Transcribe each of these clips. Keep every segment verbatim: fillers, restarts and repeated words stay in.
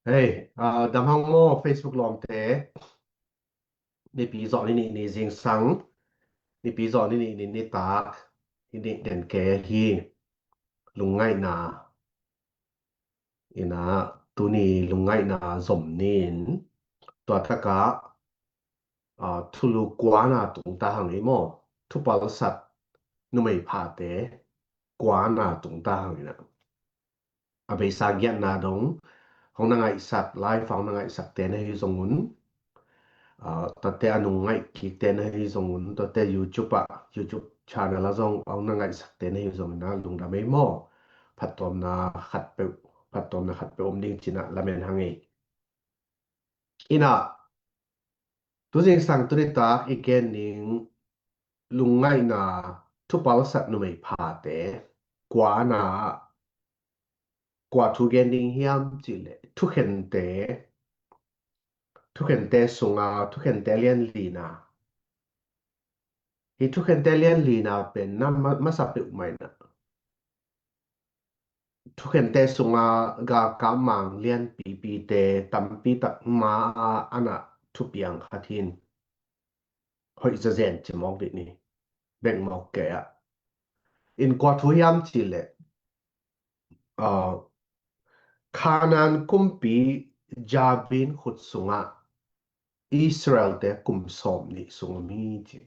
Hei, ah, dam hang maw Facebook lawmte. Nipi zawh ni nih ni zingsang, nipi zawh ni nih ni nitak, i nih den ke hi. Lungngaihna, ina, tuni lungngaihna zom ni in, tua takah, ah, thulu kuana tungta hang i maw, thupalsat numei phate kuana tungta hang ina. A beisa giatna dong hong na ngaihsak, live hong na ngaihsakte na hi zong un, ah, tuate a nung ngaih kikte na hi zong un, tuate YouTube ah, YouTube channel ah zong hong na ngaihsakte na hi zong ina, lungdam ei maw. Phattuamna khat peuh, phattuamna khat peuh om ding cina lamen hang ei. Ina, tu zingsang tu nitak i gen ding lungngaihna thupalsat numei phate kuana, kua thu gen ding hiam cihleh thukhente, thukhente sunga thukhente lianlina. Hi thukhente lianlina pen na ma-, masa peuhmah ina, thukhente sunga galkap mang lianpipite tampi tak ma-a ana thupiang khat hin. Hoih zazen ci mawk dih ni. Bek mawk kei ah. In kua thu hiam cihleh, ah, Kanaan kumpi Jabin khut sungah Israelte kum sawm nih sung om hi ci.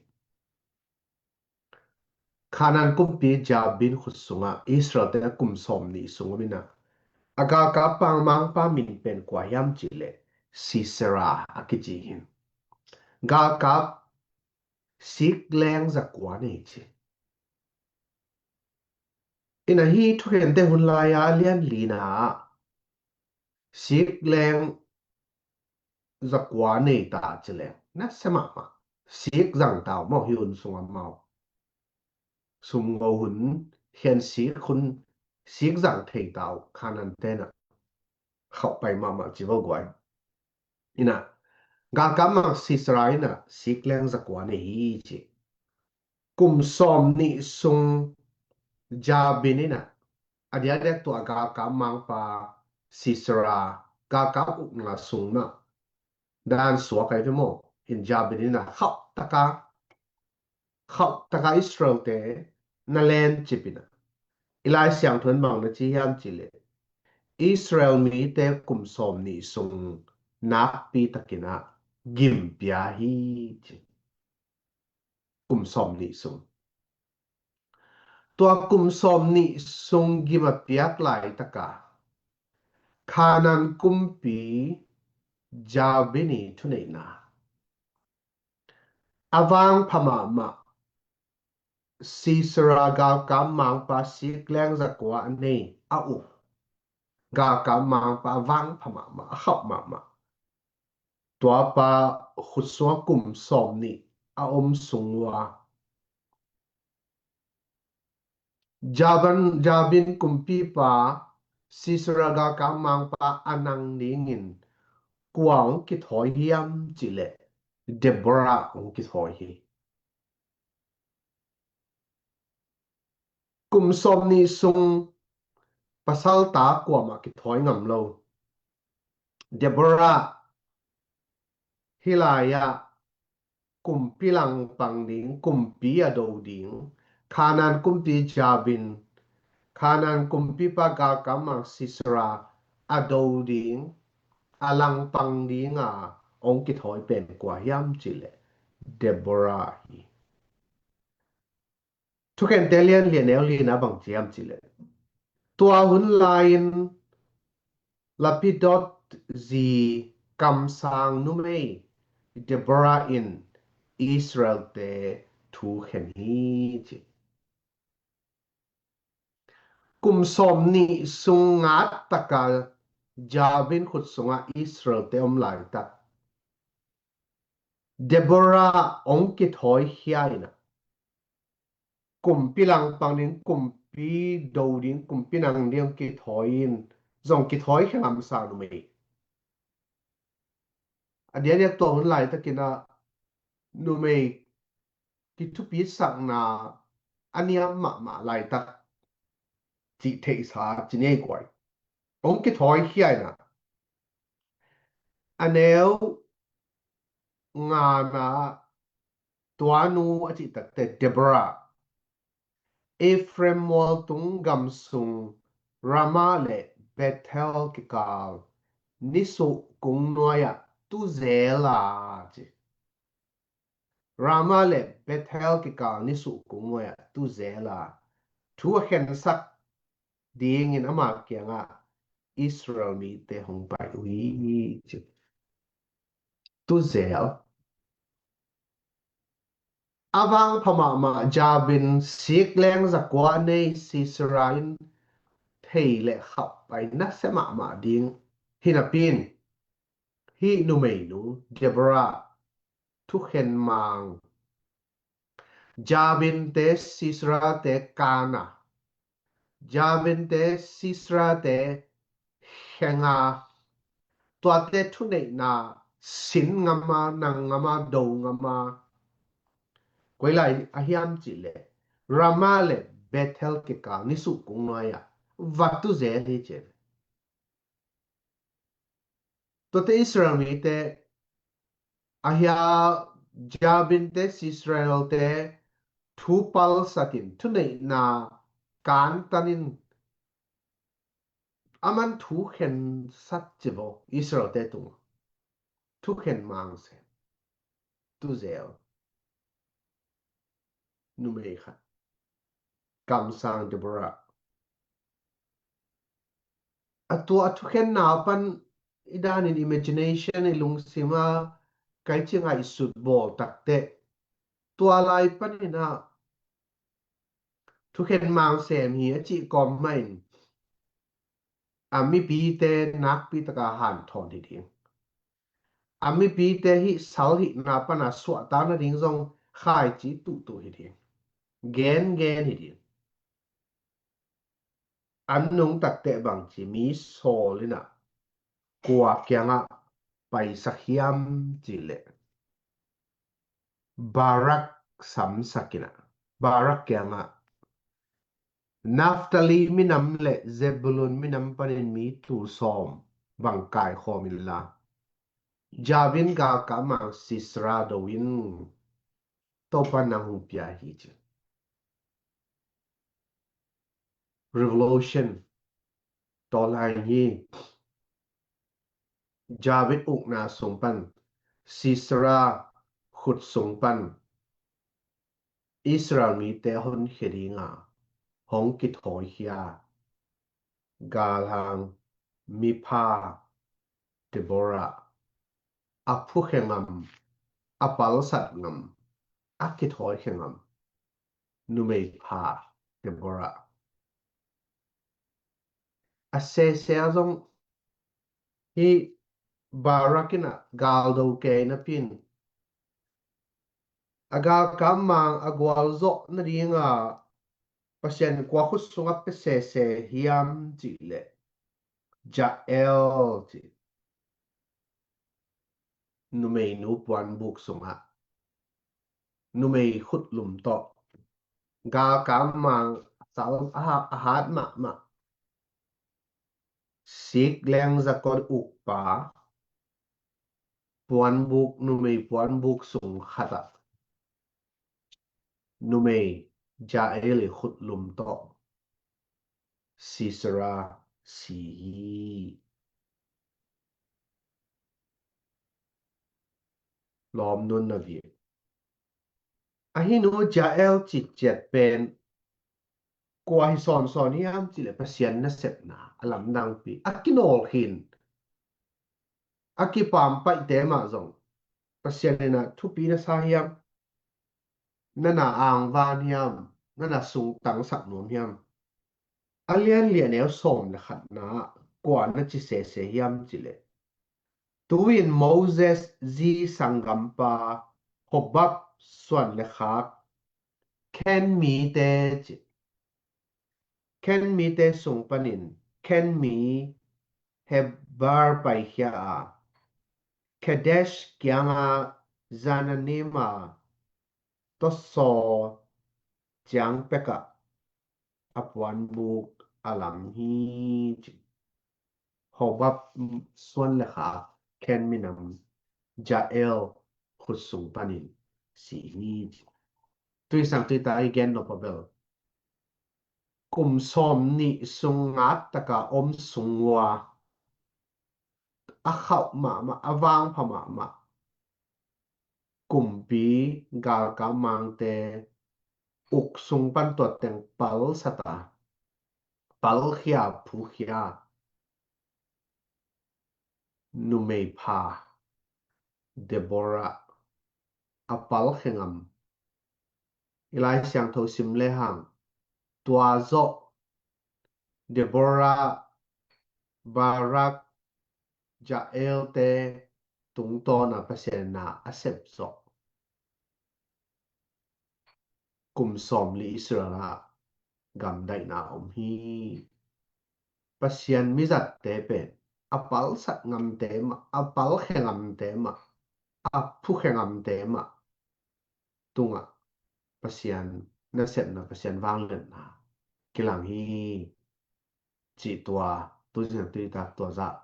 Kanaan kumpi Jabin khut sungah Israelte kum sawm nih sung om ina, a galkap pangmangpa min pen kua hiam cihleh Sisera a kici hin. Galkap sikleng zakua nei ci. Ina, hi thukhente hun lai-a lianlina ah sikleng zakua nei ta ci leng nasia mahmah. Sik zang tau maw hi hun sungah maw. Sumngo hun khen sik hun sik zang thei tau Kanaan te na khauh pai mahmah ci vo guai. Ina, galkap mang Sisera ina sikleng zakua nei hi ci. Kum sawm nih sung Jabin ina, a diakdiak tua galkap mangpa Sisera, galkap ukna sung mah dan suak ai ve maw. In Jabin ina khauh taka, khauh taka Israelte na len cip ina. I Lai Siangtho in bang na ci hiam cihleh, Israel mite kum sawm nih sung nakpi takin a gim pia hi ci. Kum sawm nih sung. Tua kum sawm nih sung gim a piak laitaka Kanaan kumpi Jabin i thuneihna a vangpha mahmah. Sisera galkap mangpa sikleng zakua a nei a uk galkap mangpa a vangpha mahmah, a khauh mahmah. Tuapa khutsunga kum sawm nih a om sung ua Jabin, Jabin kumpipa Sisera galkap mangpa a nang dingin kua hong kithawi hiam cihleh Deborah hong kithawi hi. Kum sawm nih sung pasalta kuamah kithawi ngam lo. Deborah hih lai-ah kumpi langpang ding, kumpi a do ding, Kanaan kumpi Jabin, Kanaan kumpipa galkap mang Sisera a do ding, a langpang dinga hong kithawi pen kua hiam cihleh Deborah hi. Thukhente lian li a neu lina bang ci hiam cihleh, tua hun lai-in Lapidot zi kamsang numei Deborah in Israelte thu khen hi ci. Kum sawm nih sung ngat taka Jabin khut sungah Israelte om laitak Deborah hong kithawi khia ina, kumpi langpang ding, kumpi do ding, kumpi nang ding kithawi in, zong kithawi khia ngamsa numei. A diakdiak tua hun laitakin a numei kithupisakna a niam mahmah laitak cih theihsa ci nei guai. Hong kithawi khia ina, A neu ngana tuanu a cih takte Deborah, Ephraim mualtung gam sung Ramah le Bethel kikal nisuh kung nuai-ah tu zel a ci. Ramah le Bethel kikal nisuh kung nuai-ah tu zel a, thu a khensak dingin ama kiangah Israel mite hong pai uh hi ci. Tu zel. A vangpha mahmah Jabin sikleng zakua nei Sisera in thei le khauh pai nasia mahmah ding hi napi-in, hih numeinu Deborah thukhen mang. Jabinte Sisera-te kan a, Jabinte Sisera-te khen a, tuate thuneihna sin ngam a, nang ngam a, do ngam a. Koi lai a hiam cih leh Ramah le Bethel kikal nisuh kung nuai-ah va tu zel hi ci. Tuate Israel mite, ahia Jabinte Sisera-te thu palsatin, thuneihna kantanin, aman thu khensat ci vo, Israel-te tungah thu khen mang sem. Tu zel. Numei khat, kamsang Deborah. A tua a thukhenna pan i danin imagination i lungsim a kai ci ngaihsut bawl takteh, tua lai panin ah thukhen mang sem hi a cih kawm mahin a mipite nakpi taka hanthawn hi ding. A mipite hih sal hihna pana suahtakna ding zong khaici tuhtuh hi ding. Gengen hi ding. An nungtakteh bangci mi sawl in ah kua kiangah paisak hiam cih leh Barak samsak in ah, Barak kiangah Naphtali minam le Zebulun minam panin mi tul sawm bang kaikhawm inla, Jabin galkap mang Sisera do in, Topa nang hong pia hi ci. Revolution tawlai hi. Jabin ukna sung pan, Sisera khut sung pan Israel mite honkhia dinga hong kithawikhia galhang mipha Deborah, a phukhia ngam, a palsat ngam, a kithawikhia ngam numei pha Deborah. A sese a zong hih Barak in ah galdo kei napi-in a galkap mang a gualzawh nadinga Pasian kua khut sungah pia sese hiam cih leh Jael cih numeinu puanbuk sungah numei khutlum tawh galkap mang a sal a ha-, a hat mahmah sik leng zakon ukpa puanbuk, numei puanbuk sung khatah numei Jael i khutlum tawh Sisera si hi. Lawm nunna vive. Ahi nu Jael citciat pen kua hi sawnsawn hiam cih leh Pasian nasepna a lamdangpi a kinawl khin a kipampaihte mah zong Pasian in ah thupi na sa hiam? Na na angvan hiam? Na na sungtangsak nuam hiam? A lianlian neu sawm le khatna ah kua na ci sese hiam cih leh tu-in Moses zi sanggampa Hobab suan le khak Ken mite ci. Ken mite sung panin Ken mi Heber paikhia a, Kadesh kianga Zaanannim a tawsaw ciang pekah a puanbuk a lam hi ci. Hobab suan le khak Ken minam Jael khut sung panin si hi. Tui sang tui ta i gen nop a bel kum sawm nih sung ngat taka om sung ua a khauh mahmah, a vangpha mahmah kumpi galkap mangte uk sung pan tua teng palsat a, palkhia, phukhia numei pha Deborah a palkhe ngam. I Lai Siangtho sim lehang tua zawh Deborah, Barak, Jael te tungtawna Pasian na a sep zawh kum sawmli Israel ah gamdaihna om hi. Pasian mizatte pen a palsat ngamte mah, a palkhe ngamte mah, a phukhe ngamte mah tungah Pasian nasepna, Pasian vangliatna kilang hi. Cih tua, tu zing tui tak tua zah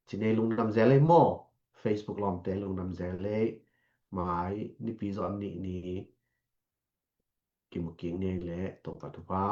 ci nei lungdam zel ei maw? Facebook lawmte lungdam zel ei. Mai nipi zawh nih ni kimu kik ni ei leh Topa thupha